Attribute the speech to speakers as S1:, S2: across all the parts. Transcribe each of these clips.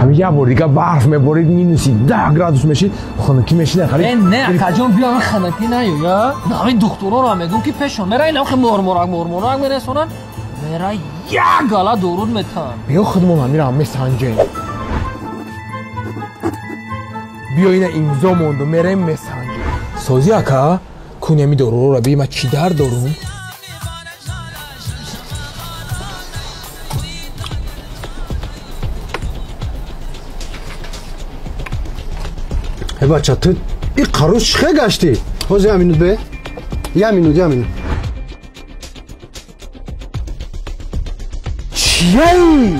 S1: Ҳамин як бор дига барф меборид, минуси 10 градус мешид, хунукӣ мешид.
S2: Э, не, акаҷон, биё хунукӣ наёя. Ҳамин духтуроро мегӯм, ки пешон мера ин охи морморак морморак мерасонанд, мера як гала дуруд метан.
S1: Биё худмон ҳамира месанҷем. Биё ина имзо монду, мерем месанҷем. Созӣ ака, кун ҳами доруро би, ма чӣ дард дорум?
S3: Э бача, ту и қароз чӣ хел гаштӣ? Ҳозир як минут бе. Як минут, як минут.
S2: Чияи?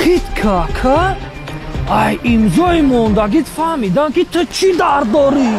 S2: Хит кака? Ай имзои мондагит фаҳмидан, ки ту чӣ дард дорӣ.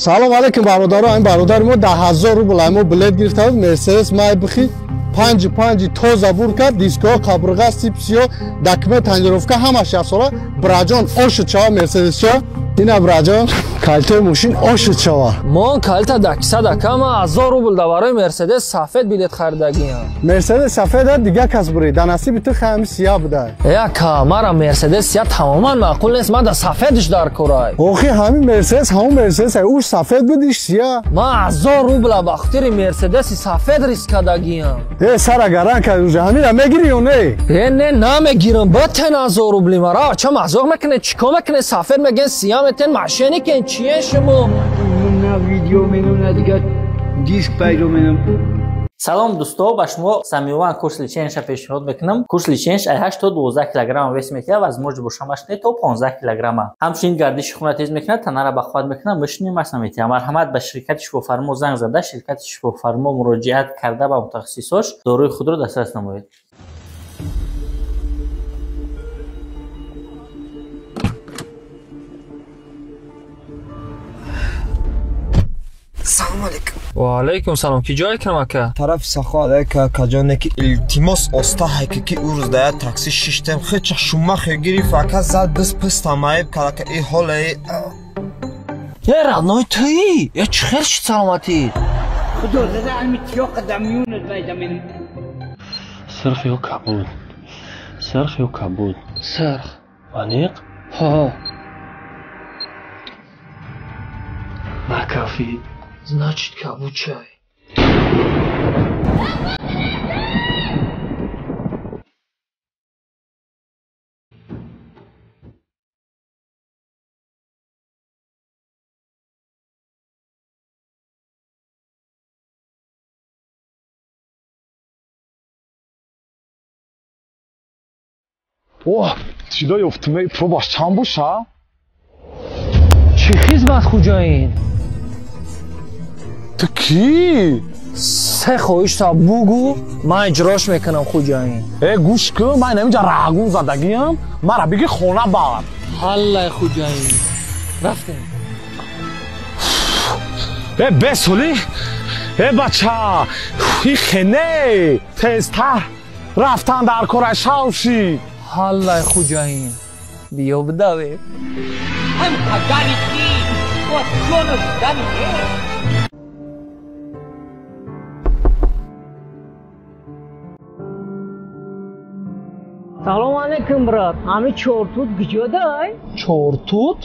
S3: Салом алейкум, бародаро. Ин бародари мо 10,000 рубл ай мо билет гирифта буд, Мерседес Майбахи 5-5 тоза бур кард, дискҳо, қабурға, сипсиё, документ, тонировка ҳамаш ясора. Браҷон, ошуд шава Мерседесча. Ина браҷон, калтои мошин ошуд шава.
S2: Мон калта дакиса дакама 1000 рубл да барои Мерседес сафед билет харидагиям.
S3: Мерседес сафеда дига кас бурид, да насиби ту хами сия буда.
S2: Э ака, мара Мерседес сия тамоман маъқул нест, ман да сафедиш дар корай.
S3: Охи ҳамин Мерседес, ҳамон Мерседес, уш сафед буд, иш сия.
S2: Ман 1000 рубла ба хотири Мерседеси сафед риск кардагиям.
S3: Э сара гаран кард уже, ҳамина мегири ё не?
S2: Э не, намегирам, батен 1000 рубли мара, ча мазоқ мекунед, чико мекунед, сафед мегӯен, сия метен, мошенникен, чие шумо?
S4: На видео менам, на дига диск пайдо менам.
S5: Салом дӯсто, ба шумо Самиёван курс леченияша пешниҳод мекунам. Курс леченияш ай 8 то 12 килограмм вес метиҳад, возможно бошамаш не то 15 килограмма. Ҳамчунин гардиши хуна тез мекунад, танара бахват мекунад, мышни масса метиҳад. Марҳамат, ба ширкати Шифофармо занг зада, ширкати Шифофармо муроҷиат карда ба мутахассисош доруи худро дастрас намоед.
S6: Салом алейкум.
S2: Ва алейкум салом. Ки ҷое кунам ака?
S6: Тарафи Сахо ака, каҷоне ки илтимос оста ҳайки ки ӯ рӯз дая такси шиштем, хеча шумахе гирифт ака, зад дис писта маиб кард ака, и ҳоле.
S2: Э родной туи? Э чӣ хел шид саломатӣ?
S4: Худо зада ами тиёқа дамиёнат майдамин.
S7: Сирх ё кабуд? Сирх ё кабуд?
S2: Сирх.
S7: Аниқ?
S2: Ҳо.
S7: Накафид.
S2: Значит, кабуд чай.
S1: Оҳ, чидо ёфтиме, пробаш чанд боша?
S2: Чӣ хизмат хуҷаин?
S1: Ту кӣ?
S2: Се хоҳишта бугӯ, ман иҷрош мекунам хуҷаин.
S1: Э гӯш кун, ман инаминҷа рағун задагиам, мара биги хона бар.
S2: Ҳаллай хуҷаин. Рафтем.
S1: Э бесоли? Э бача, и хене, тезтар рафтан дар кора шавши.
S2: Ҳаллай хуҷаин. Биё бидавем.
S4: Ҳам қадами ти, ҷонаш дами.
S2: Салом алейкум, брат. Ҳами чортут куҷодай? Чортут?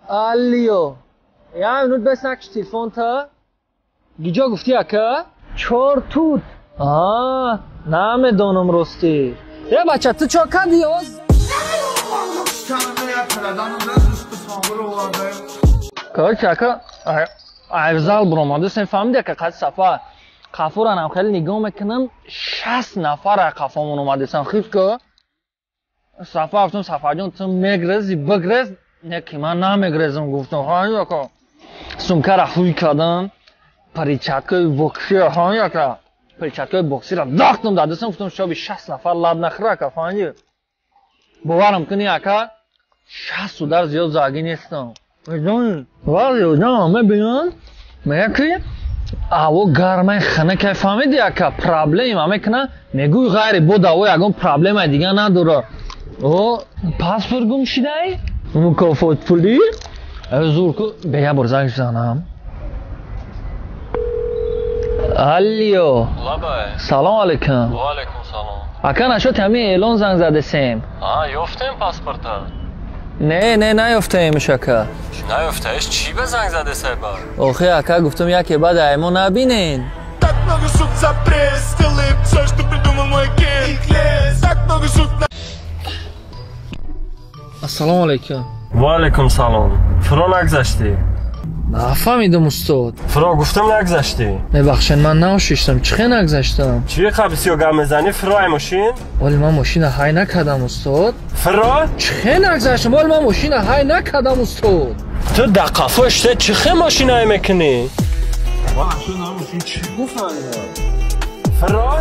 S2: Алло. Я минут бес накш телефонта. Гиҷо гуфтӣ ака? Чортут. Аа, намедонам ростӣ. Э бача, ту чо кардӣ оз? Короче, ака, айвзал буромаду, сен фаҳмиди ака, қад сафар. Қафуранам хеле нигоҳ мекунам, 60 нафар қафомон омадесан. Хиф ко. Сафар гуфтам, Сафарҷон, ту мегрези, бигрез. Не ки ман намегрезам гуфтам. Ҳай ака. Сумкара ҳуй кардам. Перчаткаи боксӣ, фаҳмидӣ, ака? Перчаткаи боксиро дахтам дар дастам, гуфтам, шоби 60 нафар лаб нахӯра, ака, фаҳмидӣ? Боварам кунӣ, ака, 60 удар зиёд загӣ нестам. Медонӣ, вале одам мебинам, мега ки ҳаво гармай, хунукай, фаҳмидӣ, ака, проблема мекуна, мегӯй ғайри бо даво ягон проблемаи дига надора. О, паспорт гум шидай? Мукофот пулӣ? Зур ку, бе як бор занг занам. Алло.
S7: Лабай.
S2: Салом алейкум.
S7: Ва алейкум салом.
S2: Ака, нашоти ҳамин эълон занг задесем.
S7: А, ёфтем паспорта?
S2: Не, не, наёфтаемш, ака.
S7: Наёфтаеш? Чӣ ба занг задесай ба?
S2: Охи, ака, гуфтам, яке баъд ай мо набинен.
S8: Так много шут за пресс, делаем все, что придумал мой кент. Лес, так много шут на
S2: Ассалому алейкум.
S7: Ва алейкум салом. Фуро нагзаштӣ?
S2: Нафаҳмидам, устод.
S7: Фуро, гуфтам, нагзаштӣ.
S2: Мебахшед, ман наошиштам. Чӣ хел нагзаштам?
S7: Чӣ қа бисёр гап мезанӣ? Фуро ай мошин.
S2: Оли ман мошина ҳай накардам, устод.
S7: Фуро.
S2: Чӣ хел нагзаштам? Оли ман мошина ҳай накардам, устод.
S7: Ту дар қафо шуда чӣ хел мошина ҳай мекунӣ? Фуро.